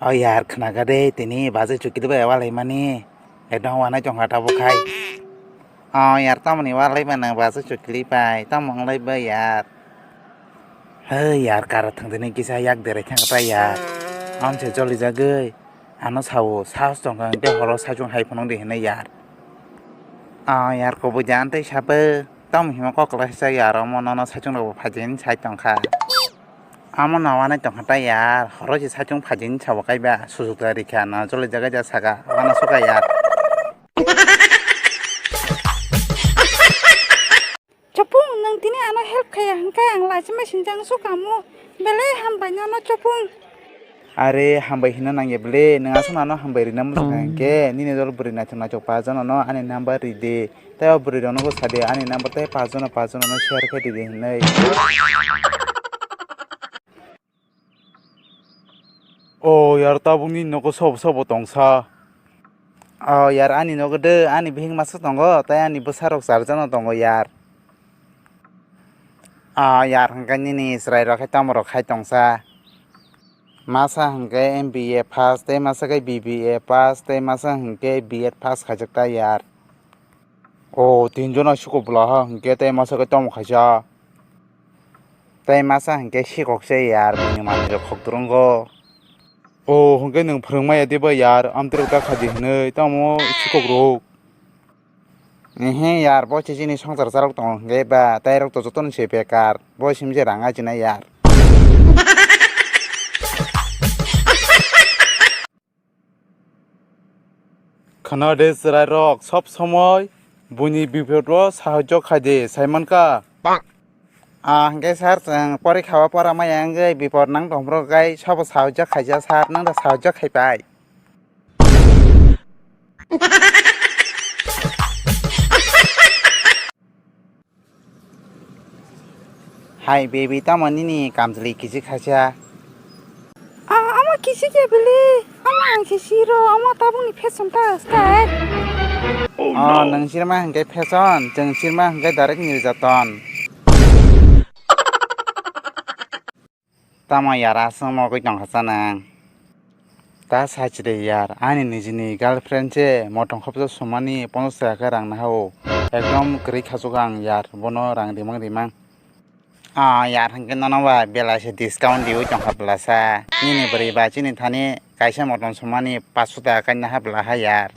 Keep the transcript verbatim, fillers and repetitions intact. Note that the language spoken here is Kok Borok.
O yar, khna kha de, tini bajai chukili bai walaimani. Ekdom wanai tongkha tabuk khai. O yar, tamoni walai mano bajai chukili bai, tamo wnglai bai yar. Hei yar, kara thwng tini kisa yak derai thang kha yar. Amse joli jagwi. Ano sao, sahos tongkha hwnkhe horo saichung hai phunuk di hinwi yar. O yar, kubui jan tei sapo. Tamo himo kok kwlai sa yar, omo nono saichung rokbo phaijin sai tongkha. Amo no wanai tongkha ta yar, horo se saichung phaijin sabo kaiba, susuk ta rikha no, joli jaga ja saka, wana suka yar. Chopung, nwng tini ano help khaya hwnkhe ang lachi machine jang sukamu, belai hambai nono Chopung. Are hambai hino nangya bele, nwng aswk ano hambai rina muchung kha hwnkhe, nini dol bwrwi naithok naithok pajono no ani number ride. Tei o bwrwi rokno bo sadi ani number tei pajono pajono no share khe ridi hinwi. O yar, tabukni nogo sobo sobo tongsa. O yar, ani nogo de ani bihik masa tongo tei ani bwsa rok charjano tongo yar. O yar, hwnkhe nini chwrai rok khe tamo rok khai tongsa. Masa hwnkhe M B A pass tei masa khe B B A pass tei masa hwnkhe B Ed pass khaijak ta yar. O, tinjona sikok bwlaha hwnkhe tei masa khe tamo khaisa. Tei masa hwnkhe sikok se yar, bini manwirok khok dwrwngo. O, hwnkhe nwng phwrwngmaya diba yar, amtwrwk ta khaidi hwnwi tamo sikok rok. Ehe yar, bo se chini swngchar charwk tongo hwnkhe ba, tei rok to jotono se bekar, bo simi se rang ajinai yar. Khna de chwrairok sob somoi buini bipodbo sahajyo khaidi, saimankha? Ah, hwnkhe sir, chwng porikha o pora maya wngwi bipod nang tongphuru gai sobo sahajyo khaija sir, nwng da sahajyo khaipai. Hai baby, tamo nini kamchwlwi kichik khaisa? Ah, omo kichik ya bwle, omo ang se siro, omo tabukni fashion ta style. Oh, nwng sirma hwnkhe fashion, chwng sirma hwnkhe direct nirjaton. Tamo yar, aswk mogwi tongkha sa nwng? Ta sachide yar, ani nijini girlfriend se motong khopsa sumani ponchash taka khe rang naha o. Ekdom kwrwi khachuk ang yar, bono rang rimang rimang. Ah, yar hwnkhe nono ba belai se discount diwi tongkha bwlasa. Nini bwrwi ba chini thani kaisa motong sumani paanch sho taka khe naha bwlaha yar.